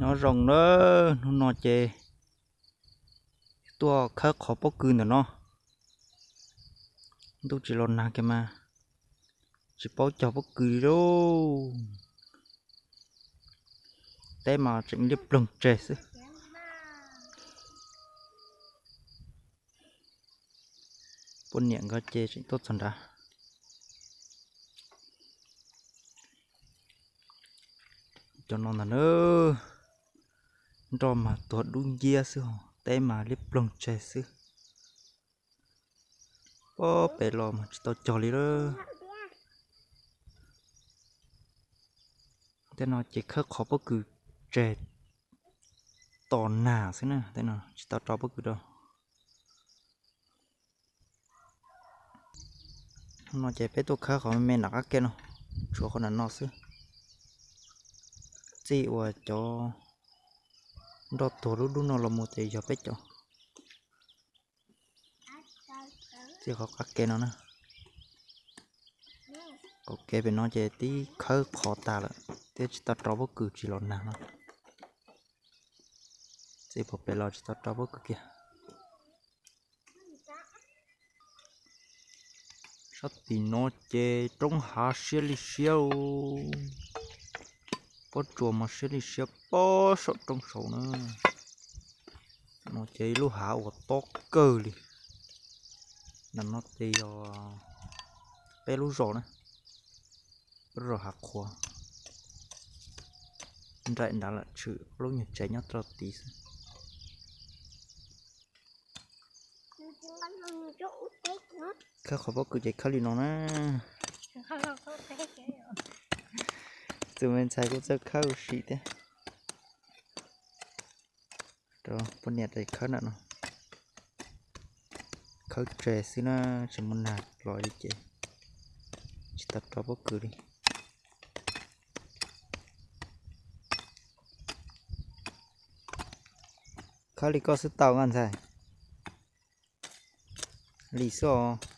Nyob zoo na, hnub no ces tuaj khawb qhov pob kws ntawm no. Ntuj tsis los nag kiag mas tsis paub cog pob kws li lauj. Teb mas tseem liab ploog tseg xwb. Poj niam nkawd ces tseem tuaj txog nrad. Cov no ntag na, nroj mas tuag dub nciab xwb, teb mas liab ploog tseg xwb. Pob pem los mas tsis tau cog li lawm. Tej no ces khawb qhov pob kws tseg tos nag xwb na, tej no tsis tau rau pob kws rau. Hnub no ces peb tuaj khawb qhov me me nram qab ke no, tshuav qhov nram no xwb. Txij uas cov nroj tuag lub dub no los mus ces yog peb cov. Txij qhov qab ke no na, qhov ke pem no ces twb khawb qhov tas lawm, twb tsis tau rau pob kws tsis los nag no. Txij pem los tsis tau rau pob kws kiag. Sab tim no ces roob hav siab li siab, pob tsuas mas siab li siab pob saum roob saud na. No ces ib lub hav uas tob kawg li. Nram no ces yog peb lub zos na, lub zos Hav Qhuav. Nraim nrad lawm, tshwm lub nyuag tsev nyob rau tid xwb. Khawb qhov pob kws ces khawb li no na. Tus me ntxhais kuj txawj khawb ua si thiab. Rau poj niam tais khawb nram no. Khawb tseg xwb na, tsis muaj nag los li ces tsis tau rau pob kws li. Khawb li koj xwb tau, nkauj ntxhais? Li xwb os.